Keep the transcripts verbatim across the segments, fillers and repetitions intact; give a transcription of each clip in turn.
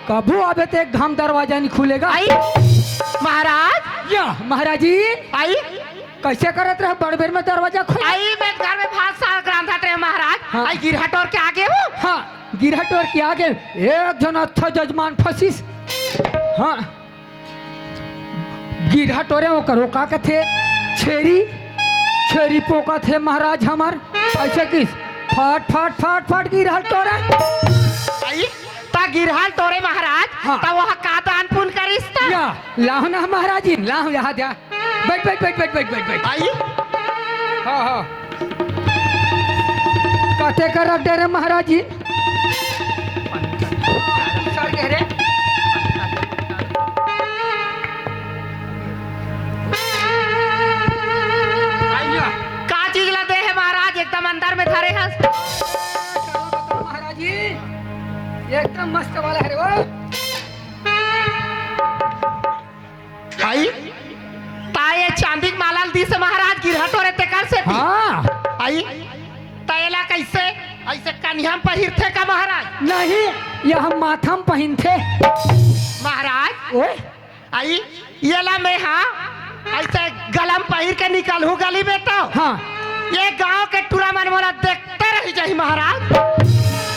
कभू आबे त एक घाम दरवाजा नहीं खुलेगा। आई महाराज। या महाराज जी। आई। कैसे करत रहे बड़ बेर में दरवाजा खोल? आई मैं घर में भात साग रांधत रहे महाराज। हाँ। आई गिरहा टोर के आगे हो। हाँ, गिरहा टोर के आगे एक झन अच्छा जजमान फंसिस। हाँ, गिरहा टोरे ओकर, ओ का कथे, छेरी, छेरी पोकत हे महाराज हमर। ऐसे किस फट फट फट फट गिरहा टोरे। आई, ता गिरहा टोरे महाराज। हाँ। ता वह का दान पुण्य करिस ता? या, लाओ ना महाराज जी, लाओ यहाँ जा। बैठ, बैठ, बैठ, बैठ, बैठ, बैठ, बैठ। आई। हाँ, हाँ। काटे कर रख दे रे महाराज जी। सर कह रहे। आइया। का चीज ला दे हे महाराज, एकदम अंदर में धरे हस। महाराज जी, एकदम मस्त वाला है रे वो। आई, ता ये चांदी के माला ल दिस महाराज, गिरहा टोरे तेकर सेती। हाँ। आई, ता एला कैसे, ऐसे कनिहा म पहिरथे का महाराज? नहीं, ये हम माथा म पहिनथे। महाराज, ओए? आई, ये ला मैं, हाँ, ऐसे गला म पहिर के निकलहूँ गली में तो। हाँ। ये गांव के टूरा मन मोला देखते रही जाही महाराज।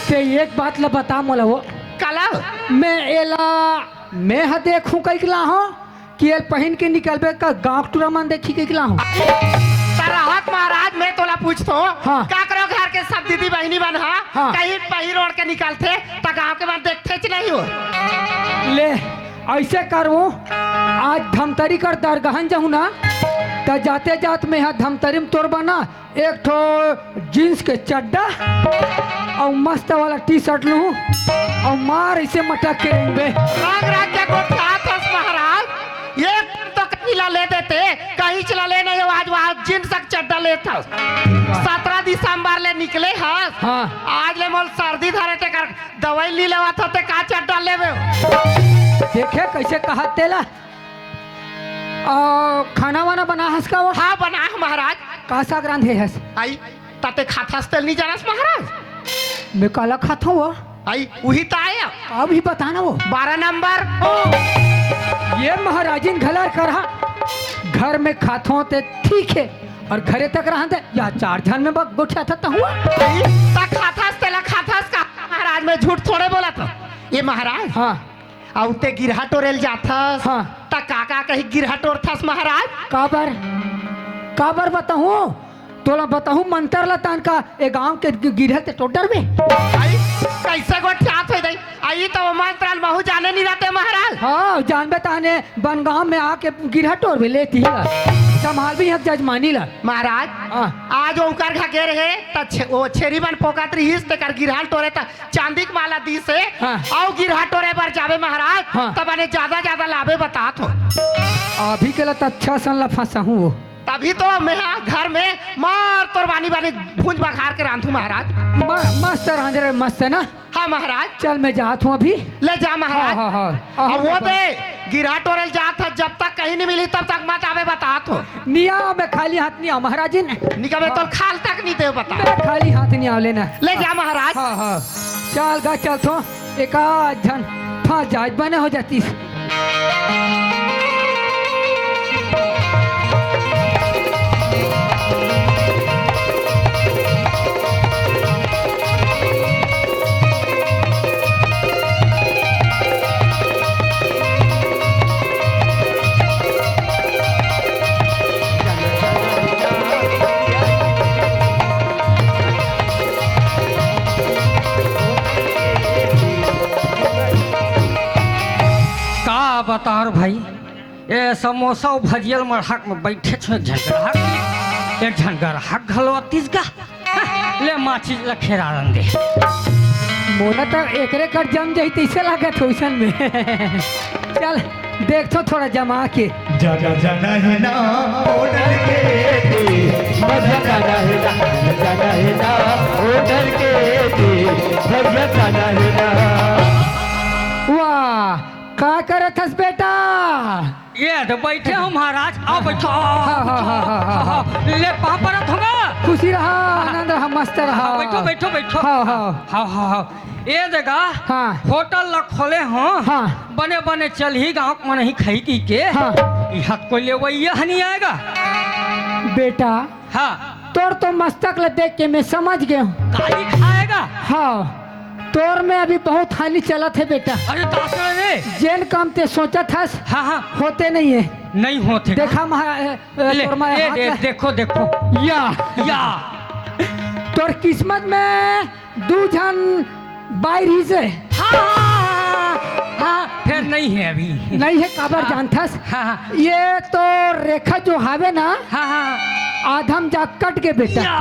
ते एक बात ला बता मोला वो। काला? मैं एला मैं ह देखहूं कहिके लाहूं कि एल पहिन के निकलबे का गांव के टूरा मन देखही कहिके लाहूं? त रहत महाराज, मैं तोला पूछथों, हाँ। काकरो घर के सब दीदी बहिनी मन हा हाँ। कहीं पहिर ओढ़ के निकलथे त गांव के मन देखथेच नहीं हो। ले, ऐसे करहूं, आज धमतरी कर दरगहन जाहूं ना, त जाते जात मैं हा धमतरी म तोर बना एक ठो जींस के चड्डा अउ मस्त वाला टी शर्ट लूं अउ मार इसे मटक के रेंगबे। रंग रंग के गोठियात हस महाराज, एक तो कहीं ला ले देते, कहीं चला ले नहीं हो, आज वहां जींस के चड्डा लेत हस। सत्रह दिसंबर ले निकले हस, हाँ। आज ले मोल सर्दी धरे ते कर दवाई ली लेवा था ते का चड्डा लेवे हो? देखे कैसे कहत तेला। आ, खाना वाना बना हस का वो? हाँ, बना हस महाराज। का साग रांधे हस? आई, ताते खाथस तेल नहीं जानस महाराज? मैं काला खाथों वो? आई, उही त आया। अभी बताना वो। बारह नंबर। ओ, ये महाराजिन घलर करहा। घर में खाथों ते ठीक है, और घरे तक रहन दे, या चार झन में बक गोठिया था तहुआ। आई, ता खाथस तेला खाथस का? महाराज, मैं झूठ थोड़े बोला था। ये महाराज। हाँ। अउ ते गिरहा टोरेल जाथस, हाँ। त का का कही गिरहा टोरथस महाराज? काबर? काबर बताहूं? तोला बताहूं मंतर ला तान का ए गांव के गि-, गिरहा ते टोर डरबे? आई, कैसे गोठियात होई दई? आई त वो मंतर ल महू जाने नहीं रहते महाराज। हाँ, जानबे ताने बन गांव में आके गिरहा टोरबे लेती ही ला। संभाल भी हक जजमानी ला। महाराज, हाँ। आज ओकर घर गे रहे, त छे-, वो छेरी मन पोकत रहिस, तेकर गिरहा ल टोरे त चांदी के माला दीस हे, हाँ। अउ गिरहा टोरे बर जाबे महाराज, हाँ। त बने ज्यादा ज्यादा लाबे बतात हो। अभी के ला त अच्छा सन ला फंसाहूं वो। तभी तो मैं हा घर में मार तोर बानी बानी भूंज बघार के रांधू महाराज। म-, मस्त रांधे रहे, मस्त है ना? हाँ महाराज। चल मैं जात हूँ अभी। ले जा महाराज। हाँ, हाँ, हाँ। हाँ, अब वो हाँ। दे, गिरहा टोरेल जात ह, जब तक कहीं नहीं मिली तब तक मत आबे बतात हो। निया, मैं खाली हाथ नहीं आऊँ महाराज जी ने। निका मैं तो हाँ। खाल तक नहीं दे बता। मैं खाली हाथ नहीं आऊँ लेना। ले जा महाराज। हाँ, हाँ। चल गा, चल थो। एक आध झन फंस जाए, बने हो जातीस। का बताओ रे भाई, ए समोसा अउ भजिया ल मढ़ा के मैं बइठे हंव, एक झन ग्राहक, एक झन ग्राहक घलो आतिस गा। ले माचिस ल खेरा रन दे। मोला त एकरे कर जम जाही तइसे लागत हे ओइसन में। चल, देखथों थोड़ा जमा के। जाना जाना है ना, ओ डर के थे, मजा जाना है ना, जाना है ना, ओ डर के थे, मजा जाना है ना। वाह, का करत हस बेटा? ये तो बैठे हो महाराज, आओ बैठो। हाँ, हाँ, हाँ, हाँ, हाँ, हाँ। ले पाँव परत होगा। खुशी रहा, आनंद रहा, मस्त रहा। हाँ, बैठो, बैठो, बैठो। हाँ, हाँ। हाँ, हाँ, हाँ। ए दे गा, हाँ। होटल ला खोले हो, हाँ। बने बने चलही, गाँव के मन ही खाई पी के। हाँ। इहाँ कोई लेवइया ह नहीं आएगा। बेटा, हाँ। तोर तो मस्तक ला देख के मैं समझ गया हूँ। गाली खाएगा। हाँ, तोर में अभी बहुत हानि चलत हे बेटा। अरे दास रे। जेन काम ते सोचत हस, हाँ, हाँ। होते नहीं है। नहीं होते। देखा महा-, ए, ए, ले, तोर में ए, हाथ दे, ला-, देखो, देखो। या। या। तोर किस्मत में दू झन बाई रहिसे। हाँ, हाँ, हाँ, हाँ, हाँ, फेर नहीं है अभी। नहीं है, काबर हाँ, जानथस? हाँ, हाँ। ये तो रेखा जो हावे ना, हाँ, हाँ। आधम जा कट के बेटा। या,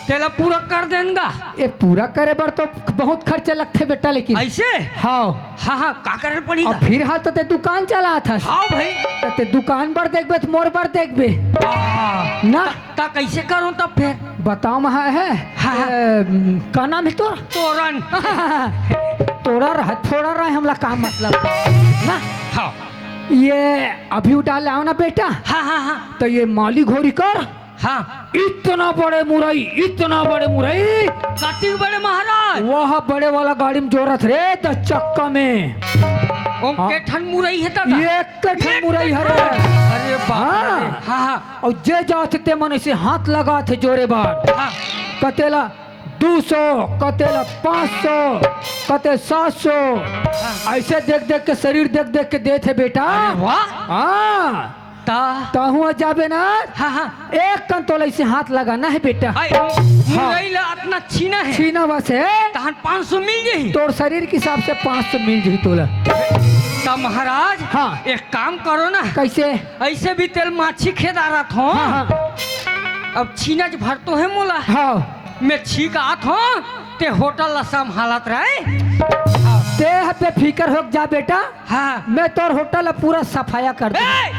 तेला पूरा कर देन गा। ये पूरा करे बर तो बहुत खर्चा लगथे बेटा, लेकिन ऐसे? हाँ। हाँ, हाँ, का करे पड़ी अब गा? फिर हाल तो ते दुकान चलाथस। हाँ भाई। तो ते दुकान बर देखबे, तो मोर बर देखबे। हाँ। ना? ता कैसे करूँ तब फिर? बताओ महा है। हाँ, हाँ। ए, का नाम है तोर? तोरन। तोरा रह, थोड़ा रहे, हमला काम मतलब। ना? हाँ। ये अभी उठा ले आओ ना बेटा। हाँ, हाँ, हाँ। तो ये माली घोरी कर। हाँ। इतना बड़े मुरई, इतना बड़े मुरई। कति बड़े महाराज? वह बड़े वाला गाड़ी में जोरत रे, दस चक्का में। ओम हाँ। के ठन मुरई है दादा? ये के ठन एक मुरई के हरे। ठन। अरे बाप रे। हाँ। हाँ, हाँ। अउ जे जात ते मन अइसे हाथ लगाथे जोरे बर। हाँ। कते ला दू सौ, कते ला पाँच सौ, कते सात सौ। हाँ। अइसे देख-देख के, शरीर देख-देख के देथे बेटा। अरे वाह। हाँ। ता? तहूँ जाबे ना। हाँ, हाँ। एक कन तोला अइसे हाथ लगाना है बेटा। आई, हाँ। मुरई ला अतना छीना है। छीना बस है। तहन पाँच सौ मिल जाही। तोर शरीर के हिसाब से पाँच सौ मिल जाही तोला। ता महाराज, हाँ। एक काम करो ना। कैसे? अइसे भी तेल माछी खेदारत हो। हाँ, हाँ। अब छीनच भर तो हे मोला। हाँ। मैं छीक आत हो, ते होटल ला संभालत रहे। ते ह बेफिकर होके जा बेटा। हाँ। मैं तोर होटल ला पूरा सफाया कर दूँ। ए!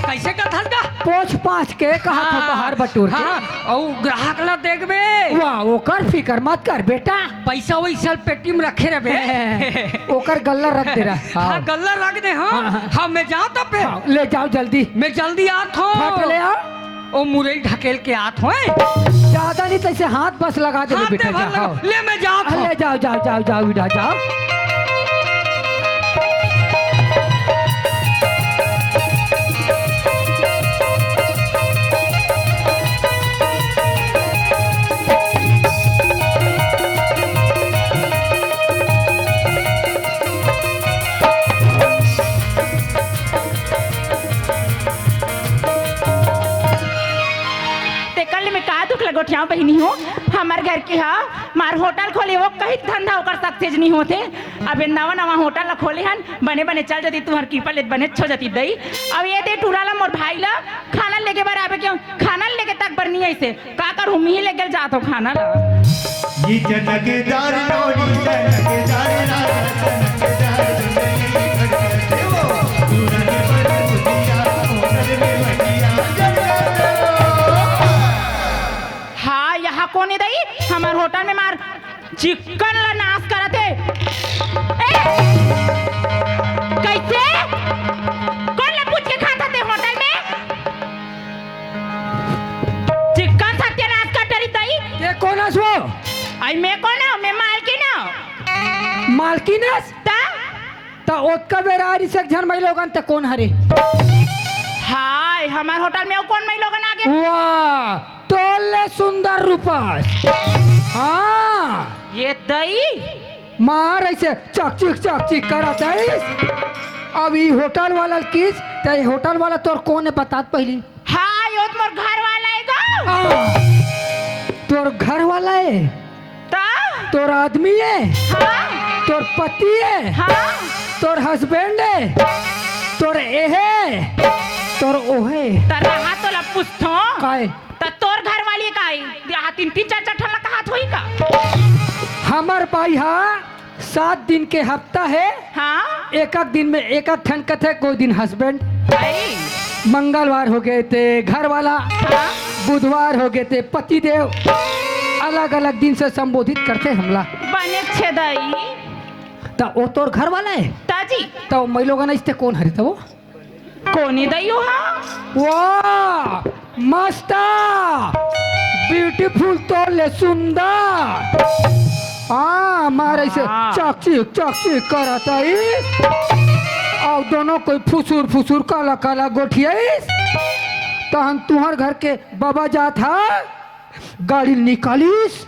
कैसे कथस गा? पोंछ पाछ के कहा था हाँ, बाहर बटोर के। हाँ, अउ ग्राहक ला देखबे। वाह, ओकर फिकर मत कर बेटा। पैसा वैसा पेटी में रखे रहबे। ओकर गल्ला रख दे रहा। हाँ, हाँ। गल्ला रख दे, हाँ। हाँ, हाँ। हाँ, मैं जात हँव बे। हाँ, ले जाओ जल्दी। मैं जल्दी आत हँव। फट ले आओ। ओ मुरई ढकेल के आत हँव। ज्यादा नहीं तो ऐसे हाथ बस लगा दे हाथ बेटा, दे भर जा, लगा। हाँ। ले मैं जात हाँ, हँव। ले जाओ, जाओ, जाओ, जाओ, बेटा, जाओ। तेकर ले मैं का दुख ल गोठियावँव बहिनी हो, हमर घर के ह, मार होटल खोले, ओ कहीं धंधा ओकर सक्सेस नहीं होथे। अब ए नवा नवा होटल ल खोले हन, बने बने चल जतिस, तुँहर कृपा ले बनेच हो जतिस दई। अब ए दे टूरा ल, मोर भाई ल खाना लेगे बर आबे के, खाना लेगे तक बर नहीं अइसे। का करहूँ, मिही ले गेल जात हो खाना ला। ये चटकदार नौनी, चटकदार नाना, चटकदार चुंदरी, खटखटे वो, दूरन पर मुखिया, होटल में मटिया, जगह। हाँ, यहाँ कोन ए दई? हमर होटल में मार चिकन ला नाश करत हे। ए! कैसे? कोन ला पूछ के खात हस ते होटल में? चिकन सत्यानाश कर डरिस दई। ते कोन हस वो? अई मैं कोन हँव? मैं मालकिन हँव। मालकिन हस? त? त ओतका बेर आ रहिस एक झन माईलोगन, त कोन हरे? हाय, हमर होटल में अउ कोन माईलोगन आगे? वाह, तोर ले सुंदर रूपस। हाँ। ए दई। मार अइसे चकचिक चकचिक करत हस। अब ई होटल वाला ल किस, त ई होटल वाला तोर कोन हे बता त पहिली। हाँ, यो त मोर घर वाला हे गा। हाँ, तोर घर वाला हे। त? तोर आदमी हे। हाँ। तोर पति हे। हाँ। तोर हस्बैंड हे। तोर एहे। तोर ओहे। त रहा तोला पूछथों। काय? त तोर घर वाली काय? यहाँ तीन तीन चार चार ठन ला कहात होही का? हमर बाई हा सात दिन के हफ्ता हे। हाँ। एक एक दिन में एक एक ठन कथे, कोई दिन हस्बैंड। भाई। मंगलवार होगे ते घर वाला। हाँ। बुधवार होगे ते पति देव। अलग अलग दिन से संबोधित करथे हमला। बने छे दई। त ओ तोर घर वाला हे? ताजी। त माईलोगन अइस ते कोन हरे त वो? कोन ए दई ओ हा? वाह, मस्त, ब्यूटीफुल, तोर ले सुंदर। आ, मार ऐसे हाँ। चकचिक, चकचिक करत आइस। अउ दोनों कोई फुसुर, फुसुर, काला, काला गोठियाइस। तहन तुहर घर के बबा जात हा, गाड़ी निकालिस।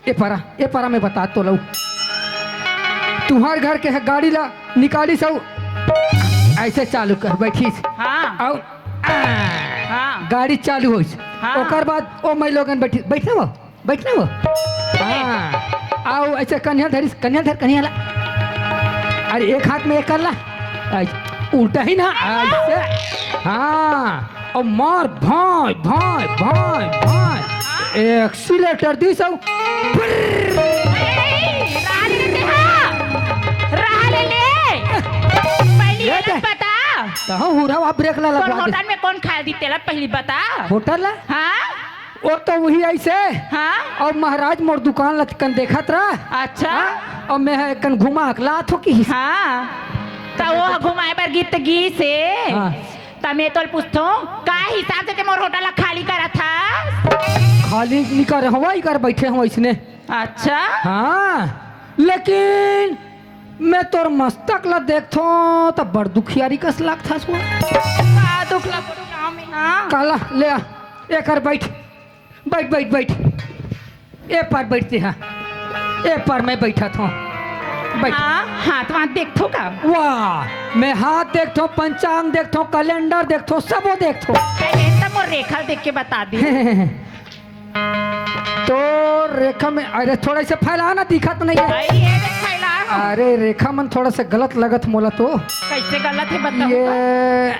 ए परा, ए परा, मैं बता तो लऊ। तुहर घर के ह गाड़ी ला निकालिस अउ ऐसे चालू कर बैठिस। हाँ। अउ, आ, हाँ। गाड़ी चालू होइस। हाँ। ओकर बाद ओ मैं लोगन बैठी, बैठे हो? बैठ ना वो। हाँ। आओ, ऐसे कन्या धरिस, कन्या धर, कन्या ला। अरे, एक हाथ में एक कर ला। ऐसे, उल्टा ही ना, ऐसे। हाँ। और मार, भाई, भाई, भाई, भाई। एक्सीलेटर दी सब। ए, रहा ले लेते हाँ। रहा ले ले। पहली ये ये ना दे। बता। तो हुरा वा ब्रेक ला कौन लगवा दे। होटल में कौन खा दी तेला पहली बता। होटल ला? हाँ। ओ तो वही ऐसे। हाँ? अउ महाराज मोर दुकान लचकन देखत रहा। अच्छा। हाँ? अउ मैं ह एकन घुमा के लात हो कि। हाँ। त वो घुमाए बर गीत गीस हे। हाँ। त मैं तोल पूछथों, का हिसाब से ते मोर होटल ला खाली करत हस? खाली नी करे हवं, इकर बैठे हवं इसने। अच्छा। हाँ, लेकिन मैं तोर मस्तक ला देखथों त बड़ दुखियारी कस लागथस वो। का दुख ला बड़ू गाँव में, हाँ? काला, ले आ, एकर बैठ, बैठ, बैठ, बैठ। ए पर बैठते हैं, ए पर मैं बैठा था। बैठ। हाँ, हाथ वाथ देखथो का? वाह, मैं हाथ देखथों, पंचांग देखथों, कैलेंडर देखथों, सबो देखथों। पहले तो मोर रेखा देख के बता दे। तो रेखा में, अरे थोड़ा इसे फैला ना, दिखत नहीं है। भाई, ये देख फैला ना। अरे रेखा मन थोड़ा सा गलत लगत मोला तो। कैसे गलत है बताओ? ये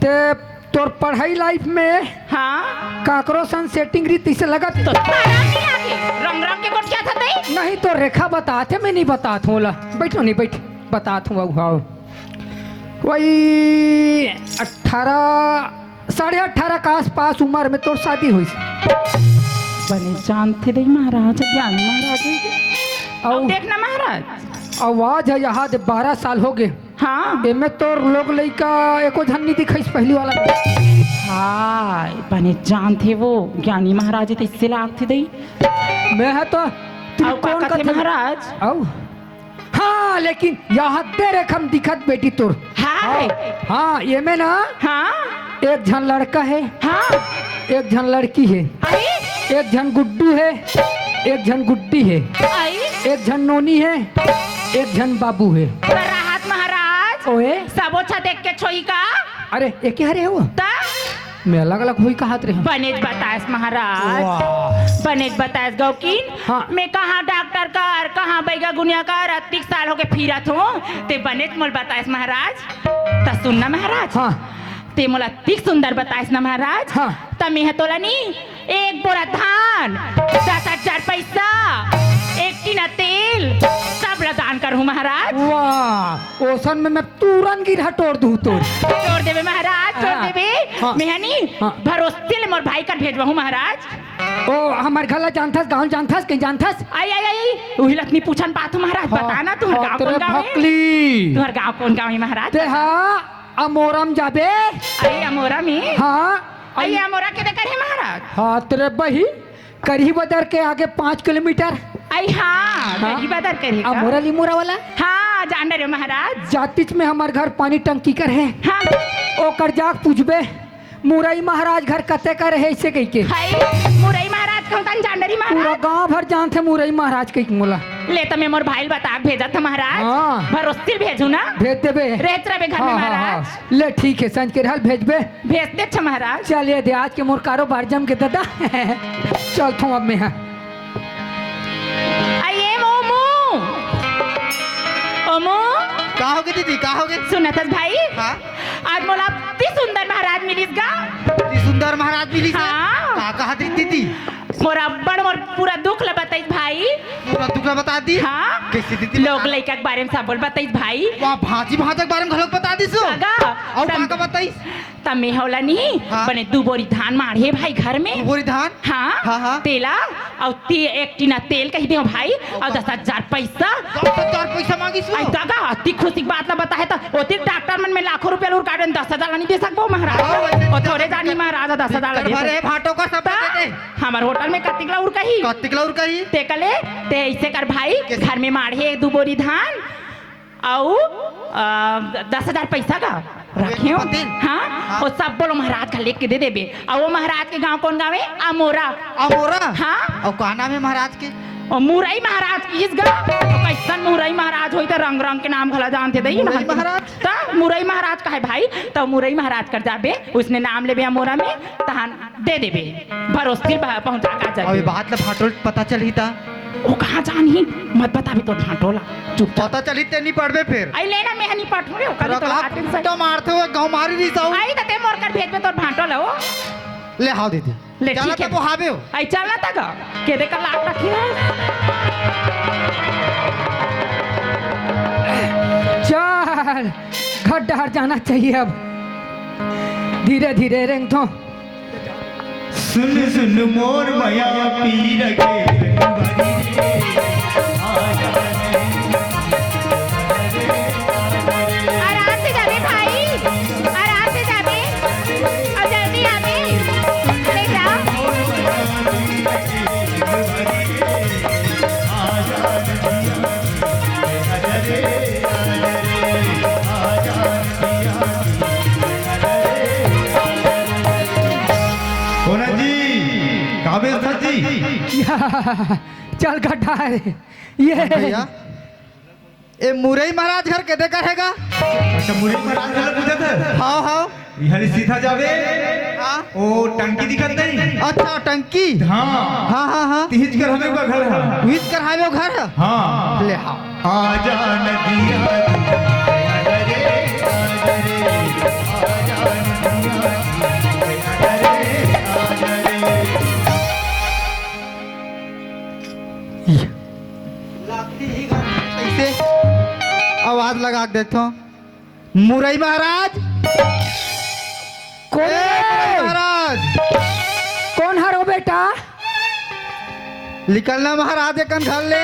ते तोर पढ़ाई लाइफ में हाँ। काकरो सन सेटिंग रीत इसे लगत तो तारा नहीं लागे। रंग रंग के गोठिया था तई। नहीं तो रेखा बतात हे, मैं नहीं बतात हूँ ला। बैठो नहीं, बैठ, बतात हूँ। हाँ, वही अठारह, साढ़े अठारह के आसपास उम्र में तोर शादी हुई। बने जानते दे महाराज, ज्ञानी महाराज। अउ अब देखना महाराज। आवाज है यहाँ दे बारह साल हो गए। हाँ। एमे तोर लोग लइका एको झन नी दिखाइस पहली वाला में। हाय, बने जानते वो ज्ञानी महाराज तो इससे लागते दई। मैं है तो अउ त्रिकोण का थे महाराज। अउ हाँ, लेकिन यहाँ दे रेखा म दिखत बेटी तोर। हाय। हाँ, हाँ, ये में ना हाँ। एक झन लड़का है, हाँ। एक झन लड़की है, आई। एक झन गुड्डू है, एक झन गुड्डी है, आई। एक झन नोनी है, एक झन बाबू है। पर राहत महाराज, ओए। सबो छा देख के छोई का? अरे, एके हरे हो? ता? मैं अलग-अलग होई कहत रहे हूँ। बनेच बतायस महाराज। वाह। बनेच बतायस गौकीन। हाँ। मैं कहाँ डॉक्टर कर, कहाँ बैगा गुनिया कर, अतिक साल होके फिरत हूँ। ते बनेच मोल बतायस महाराज। त सुन ना महाराज। हाँ। ते मोला अतिक सुंदर बतायस ना महाराज। हाँ। त मेंह तोला नी एक बोरा धान, दस हजार पैसा, एक टीना तेल, सब ला दान करहूँ महाराज। वाह, ओसन में मैं तुरंत गिरहा टोर दूँ तोर। टोर देबे महाराज, टोर हाँ, देबे। हाँ। मेंह नी हाँ। भरोसे ले मोर भाई कर भेजवाहूँ महाराज। ओ, हमर घर ला जानथस, गाँव जानथस, कहीं जानथस? आई, आई, आई, उही ला त नी पूछन पाथों महाराज, हाँ, बता ना, तुहर हाँ, गाँव तेरे कौन गाँव हे? भकली। तुहर गाँव कौन गाँव हे महाराज? ते हा अमोरा म जाबे। आई अमोरा में? हाँ। आई अमोरा के दे कर हे महाराज? हाँ, तेरे बही। करिही बदर के आगे पाँच किलोमीटर। आई हाँ, हाँ। करिही बदर के आगे का? अमोरा लिमोरा वाला? हाँ, जान डरे महाराज। जातिच में हमर घर पानी टंकी कर हे। हाँ। ओकर जाके पूछबे, मुरई महाराज घर कते कर हे, ऐसे कहि के। हाय, मुरई महाराज कहूँ तन जान डरी महाराज। पूरा गाँव भर जानथे मुरई महाराज कहि के मोला। ले त मैं मोर भाई ल बता के भेजत हँव महाराज। हाँ। भरोसे ल भेजहूँ ना। भेज देबे। रेच रबे घर हाँ, में हाँ, महाराज। हाँ। ले ठीक हे, संझ के रहल भेजबे। भेज देच महाराज। चल ये दे, आज के मोर कारोबार जम के ददा। चलथों अब मैं, हाँ। अये मोमू, ओमू। का होगे दीदी, का होगे? सुनत हस भाई? हाँ। आज मोला अति सुंदर महाराज मिलिस गा। अति सुंदर महाराज मिलिस हे? हाँ। का कहत रही दीदी? मोर अब्बड़, मोर पूरा दुख ल बताइस भाई। पूरा दुख ल बता दिस? हाँ। कैसे दीदी लोग बता? लइका के बारे में सब ल बताइस भाई। वाह, भांजी भांजा के बारे में घलोक बता दिस? का गा? अउ का तब का बताइस? त में ह ओला नी, हाँ। बने दू बोरी धान माढ़े भाई घर में। दू बोरी धान? हाँ, हाँ, हाँ। तेला, अउ ती-, एक टीना तेल कहि देंव भाई, अउ दस हजार पैसा। दस हजार पैसा मांगिस वो? अई दगा, अति खुशी के बात ला बताहे त ओतिक डॉक्टर मन में लाखों रुपया ला उरकाय देन, दस हजार ला नइ दे सकबो महाराज। हाँ, वैसे ओ थोरे जानी महाराज, दस हजार ला दे सकबो। भांटो का सब त दे दे। हमर होटल में कतिक ला उरकाही? कतिक ला उरकाही? ते कले, ते अइसे कर भाई, कैसे? घर में माढ़े दू बोरी धान, अउ, अ, दस हजार पैसा का रखे हो? पतिल? हाँ? हाँ। ओ सब ला महाराज का लेके दे देबे। अउ ओ महाराज के गांव कोन गांव हे? अमोरा। अमोरा? हाँ। अउ का नाम हे महाराज के? ओ मुरई महाराज किहिस गा। ओ कइसन मुरई महाराज होही त रंग रंग के नाम घला जानथे दई मुरई महाराज? त मुरई महाराज का हे भाई, त मुरई महाराज कर जाबे, ओइसने नाम लेबे अमोरा में, तहान दे देबे, भरोसे दिल बा-, पहुंचा का अब ये जाबे। बात ला भांटो ल पता चलही त? ओ कहाँ जानही? मत बताबे तोर भांटो ला, चुपचाप। पता चलही ते नइ पढ़बे फेर। अई ले ना, मैं नइ पढ़ूं रे, ओ कल तो रखा हाथ से। तो मारथे हुए गाँव मारी रही साहू। अई त ते मोर कर भेजबे तोर भांटो ला ओ। ले हाव दीदी। ले, चला ठीक हे। तब वो हावे हो। अई चल ना तक, के दे कर लाख रखी है। चल, घर डहर जाना चाहिए अब। धीरे धीरे रेंगथों। सुन सुन मोर मया पीर के रखवारी रे, आ जा रे। आराम से जाबे भाई, आराम से जाबे, अउ जल्दी आबे, ले जा। कोना जी, काबेल था जी। चल गड्ढा है ये। भैया, ए मुरई महाराज घर के दे कर हे गा? अच्छा, मुरई महाराज घर पूछा था? हाव, हाव। इहले सीधा जाबे। हाँ। ओ टंकी दिखत नहीं? अच्छा, टंकी? हाँ। हाँ, हाँ, हाँ। तिहिच कर हवे ओकर घर है। तिहिच कर हवे ओ घर है? हाँ। ले, हाँ। आजा नदिया, आजा रे, आजा रे, आजा नदिया, आजा रे, आजा रे। कइसे आवाज लगा के देखथों। मुरई महाराज। कोन ए, हे? मुरई महाराज। कोन हर हो बेटा? निकलना महाराज एकन घर ले।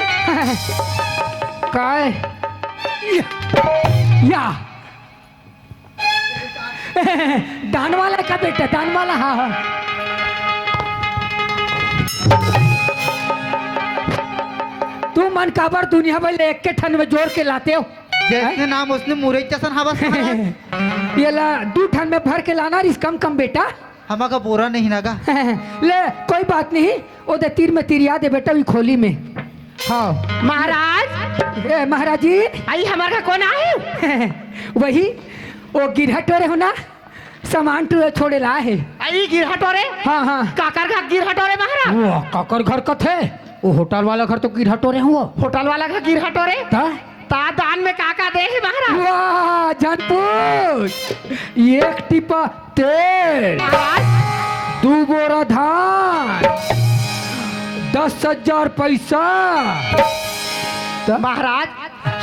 काय? या। दान वाला का बेटा, दान वाला, हाँ, हाँ। तुमन काबर दुनिया भर ले एक के ठन में जोर के लाते हो? जइसने हैं? नाम ओसने मुरई जइसन हवस महाराज। ये ला दू ठन में भर के लाना रिहिस कम कम बेटा। हमर का बोरा नहीं ना गा। ले, कोई बात नहीं, ओ दे तीर में तिरिया दे बेटा, वही खोली में। हाँ। महाराज। ए, महाराजी। अई हमर घर कोन आए? वही, ओ गिरहा टोरे हो ना, सामान टो-, छोड़े ला हे। अई गिरहा टोरे? हाँ, हाँ। काकर घर गिरहा टोरे महाराज? वो काकर घर कथे? वो होटल वाला घर तो गिरहा टोरे हुआ। होटल वाला घर गिरहा टोरे? ता? ता दान में का का दे हे महाराज? वाह, जान पूछ। एक टिपा तेल, महाराज। दू बोरा धान, दस हजार पैसा। त- महाराज,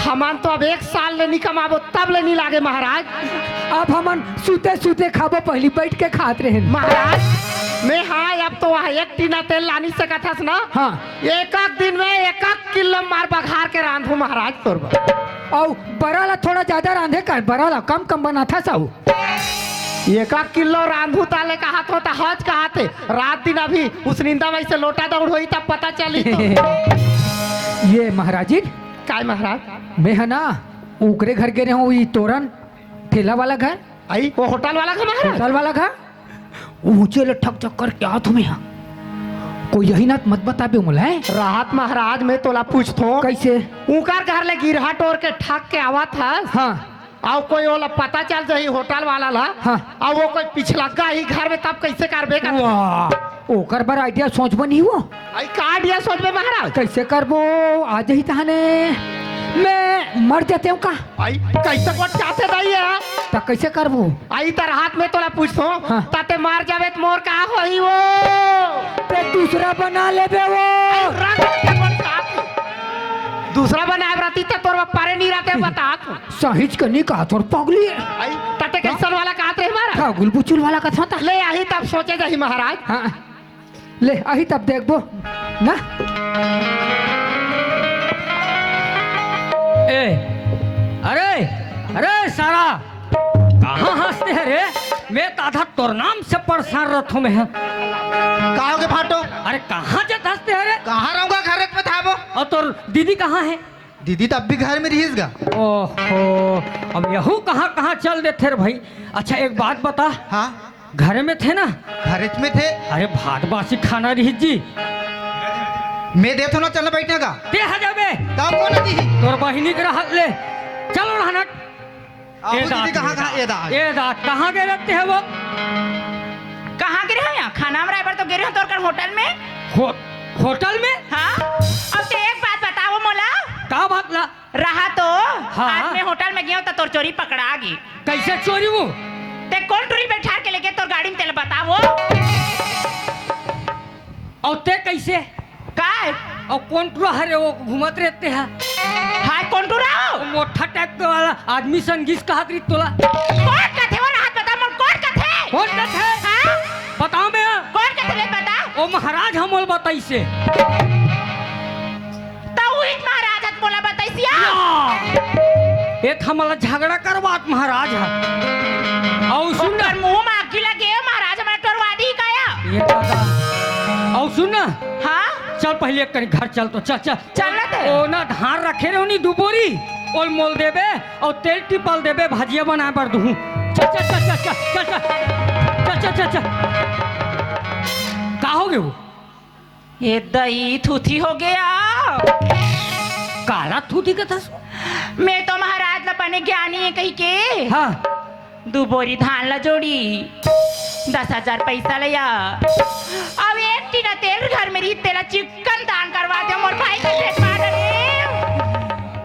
हमन तो अब एक साल ले नी कमाबो, तब ले नी लागे महाराज। अब हमन सुते सुते खाबो, पहिली बइठ के खात रहेन। महाराज, मैं हाँ, अब तो वहाँ एक टीना तेल ला नी सकत हस ना। हाँ। एक एक दिन में एक एक किलो मार बघार के रांधू महाराज तोर बर। अउ बरा ला थोड़ा ज्यादा रांधे कर, बरा ला कम कम बनाथस अउ। एक एक किलो रांधू ताले कहात हो त हज कहात हे। रात दिन अभी उसनिंदा में से लोटा दउड़ होई तब पता चली तो। ये महाराजिन। काय महाराज? मैं ह ना उकरे घर गे रहेंव, ई तोरन ठेला वाला घर। अई, वो होटल वाला घर महाराज? होटल वाला घर। ऊंचे ले ठक चक्कर क्या तुम्हें यहाँ? कोई यही ना मत बताबे मोला, हैं? राहत महाराज, मैं तोला पूछथों। कइसे? उंकर घर ले गिरहा टोर के ठक के आवत हस। हाँ। अउ कोई ओला पता चल जाही होटल वाला ला। हाँ। अउ वो कोई पिछलग्गा ही घर में, तब कइसे करबे का? वाह, ओकर बर idea सोचबो नहीं वो। अई का idea सोचबे महाराज? कइसे करबो? आ जाही तहाने। मैं मर जाते हूँ का? अई कइसे गोठ चाहते दाई है? त कइसे करबो? अई तर हाथ में तोला पूछथों, हाँ। त ते मर जाबे त मोर का होही वो? ते दूसरा बना लेबे वो। अई रंग के गोठ चाहत। दूसरा बनाए रहती त तोर पारे नहीं रहते बतात। सहीच के नहीं कहा तोर पगली है। अई त ते कइसन वाला कहत रहे हमारा? खगुल बुचुल वाला कथा था। ले आही तब सोचे जाही महाराज। हाँ। ले, आही तब देखबो ना। ए, अरे सारा, कहाँ हंसते है रे? मैं तो आधा तोर नाम से परेशान रहत हूँ मैं। का होगे भाटो? अरे कहाँ जत हंसते है रे? कहाँ रहूंगा, घर में था वो। और तोर दीदी कहाँ है? दीदी तो अब भी घर में रहीस गा। ओहो, अब यहू कहाँ कहाँ चल देथे रे भाई। अच्छा एक बात बता। हाँ। घर में थे ना? घर में थे। अरे भात बासी खाना रहीस जी। मैं देथों ना, चल ना बैठने का। ते हा जाबे। तब वो ना दी। तोर बहिनी के रहत ले। चलो रहनट। आबू ए दीदी, दांत, कहाँ, ए कहाँ, दांत, ए दांत, कहाँ गए रहते हैं वो? कहाँ गिरे हो यहाँ? खाना बनाए बर तो गिरे हो तोर कर होटल में। हो-, होटल में? हाँ। अब ते एक बात बताओ मोला। का बात ला? रहा तो हाँ। आज मैं होटल में गया तो तोर चोरी पकड़ा गी। कैसे चोरी वो? ते कौन टूरी बैठा के लेके तोर गाड़ी में तेल बताओ। और ते कैसे? काय? और कौन टूरा हरे वो घूमत रहते हैं? हाय, कौन टूरा हो? वो मोटा टाइप के वाला आदमी संगीस कहत रही तोला। कौन कथे वो रहत बता मोर, कौन कथे? कौन कथे? हाँ? बताओ मैं। कौन कथे ले बता? ओ महाराज हमोल बताइसे। त उहिच महाराज हत मोला बताइसिया। या! एक हमला झगड़ा करवात महाराज ह। अउ सुन ना। ओकर मुंह म आगी लगे, महाराज हमला टोरवा दी काया। ये दादा। अउ सुन ना। हाँ? चल पहले एक कनी घर चल तो, चल, चल। चल ना ते। ओ ना धान रखे रहो नी दू बोरी, ओल मोल देबे, अउ तेल टिपल देबे, भजिया बनाए बर दुहूं। चल, चल, चल। का हो गए वो? ए दई, थूथी हो गया। काला थूथी कथस? मैं तो महाराज ला बने ज्ञानी है कही के। हाँ। दू बोरी धान ला जोड़ी, दस हजार पैसा लिया। अब एक टीना तेल घर में रही, तेला चिकन दान करवा दे मोर भाई के पेट मार रे।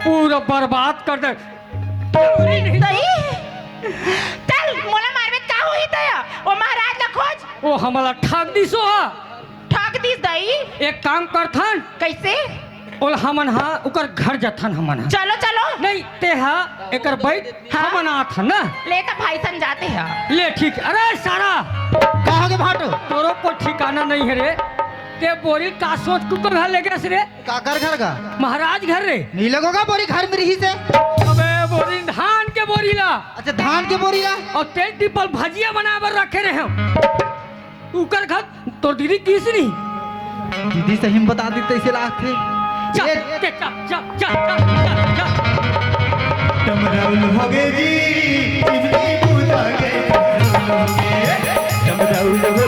पूरा बर्बाद कर दे। दई, चल, मोला मारबे त का होही तय? ओ महाराज ला खोज। ओ हमला ठग दिस ओ हा। ठग दिस दई। एक काम करथन। कैसे? ओल हमन हा उकर घर जथन हमन हा। चलो, चलो। नहीं, ते हा एकर बैठ हाँ? हमन आथन ना। ले त भाई सन जाते हा। ले ठीक। अरे सारा। का होगे भाटो? तोरो को ठिकाना नहीं है रे। ते बोरी का सोच कुकर घर ले गए रे? काकर घर का? महाराज घर रे। नहीं लगोगा बोरी घर में रही से। अबे बोरी धान के बोरी ला। अच्छा धान के बोरी ला। और तेल टिपल भजिया बनाए बर रखे रहे हम। उकर घर तोर दीदी किस नहीं? दीदी सही में बता दी तैसे लागथे। जा, ये ते जा, जा, जा, जा, जा, जा। टमराउल हो गए जी, चिमनी बुता गए, टमराउल हो गए, टमराउल हो